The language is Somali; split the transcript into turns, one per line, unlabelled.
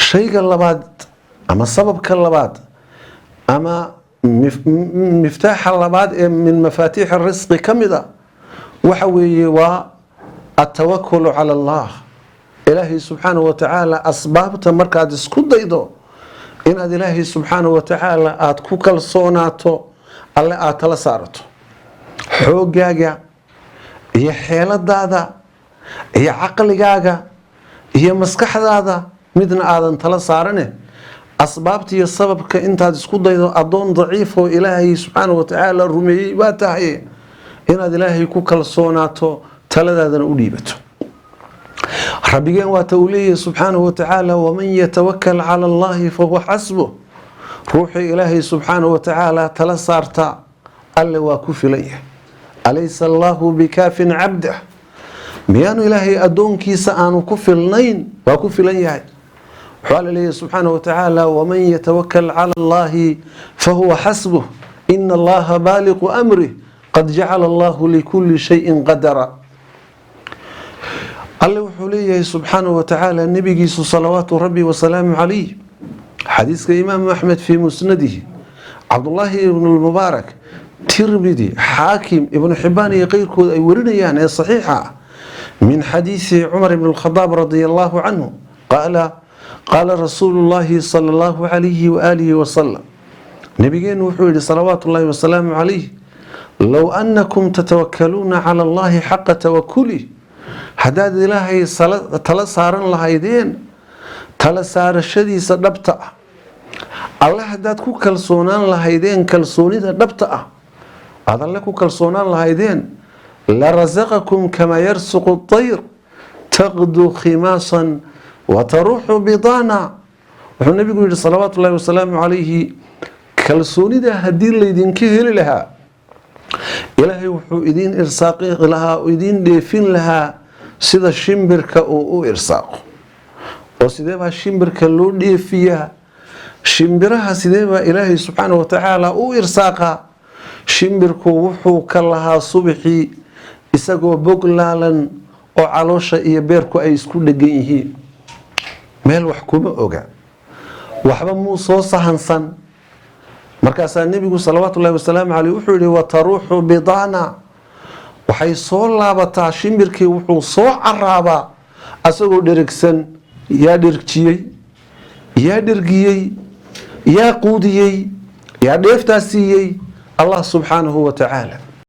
Shayga labaad ama sababka labaad ama miftaaxa labaad ee min mafaatiixi risqi ka mid a waxa weeye waa atawakulu cala Allah. Ilaahay subxaanahu wa tacaala, asbaabta markaad isku daydo, inaad Ilaahay subxaanahu wa tacaala aada ku kalsoonaato, Alle aada tala saarato, xooggaaga iyo xeeladaada iyo caqligaaga iyo maskaxdaada midna aadan tala saarane, asbaabta iyo sababka intaad isku daydo, addoon daciif oo Ilaahay subxaanahu wa tacaala rumeeyey baa tahay, inaad Ilaahay ku kalsoonaato, taladaadana u dhiibato. Rabbigeen waata uu leeyahay subxaanahu wa tacaala: "Waman yatawakal cala Allahi fahuwa xasbuh." Ruuxii Ilaahay subxaanahu wa tacaala tala saarta, Alle waa ku filan yahay. "Alaysa Allahu bikaafin cabdah?" Miyaanu Ilaahay addoonkiisa aanu ku filnayn? Waa ku filan yahay. Wuxuu Alla leeyahay subxaanahu wa tacaala: "Waman yatawakal cala Allahi fahuwa xasbuh, ina Allaha baaliqu amrih, qad jacala Allahu likulli shayin qadara." Alle wuxuu leeyahay subxaanahu wa tacaala, nebigiisu salawaatu rabbi wasalaamu calayh, xadiiska Imaamu Axmed fii musnadihi, Cabdullaahi ibnu Lmubaarak, Tirmidi, Xaakim, Ibnu Xibaan iyo keyrkood ay warinayaan ee saxiixa ah, min xadiisi Cumar ibn Lkhadaab radia allahu canhu qaala: qaala rasuulu llahi sala allahu calayhi waaalihi wasalam, nabigeenu wuxuu yihi salawaatu llahi wasalaamu calayh: "Low annakum tatawakaluuna cala Allahi xaqa tawakulih," haddaad Ilaahay tala saaran lahaydeen tala saarashadiisa dhabta ah, Alle haddaad ku kalsoonaan lahaydeen kalsoonida dhabta ah aada Alle ku kalsoonaan lahaydeen, "la rasaqakum kamaa yarsuqu tayr, taqdu khimaasan wa taruuxu bidaana." Wuxuu nabigu yihi salawaatu ullahi wasalaamu calayhi, kalsoonida haddii laydinka heli lahaa, Ilaahay wuxuu idiin irsaaqi lahaa, idiin dheefin lahaa sida shimbirka uu u irsaaqo. Oo sidee baa shimbirka loo dheefiyaa? Shimbiraha sidee baa Ilaahay subxaana wa tacaala u irsaaqaa? Shimbirku wuxuu ka lahaa subaxii isagoo bog laalan oo caloosha iyo beerku ay isku dhegan yihiin, meel wax kuma oga, waxba muu soo sahansan. Markaasaa nebigu salawaatu ullahi wasalaamu caleyh wuxuu yihi: "Wataruuxu bidaana." Waxay soo laabataa, shimbirkii wuxuu soo caraabaa asagoo dherigsan. Yaa dhergjiyey? Yaa dhergiyey? Yaa quudiyey? Yaa dheeftaa siiyey? Allah subxaanahu wa tacaala.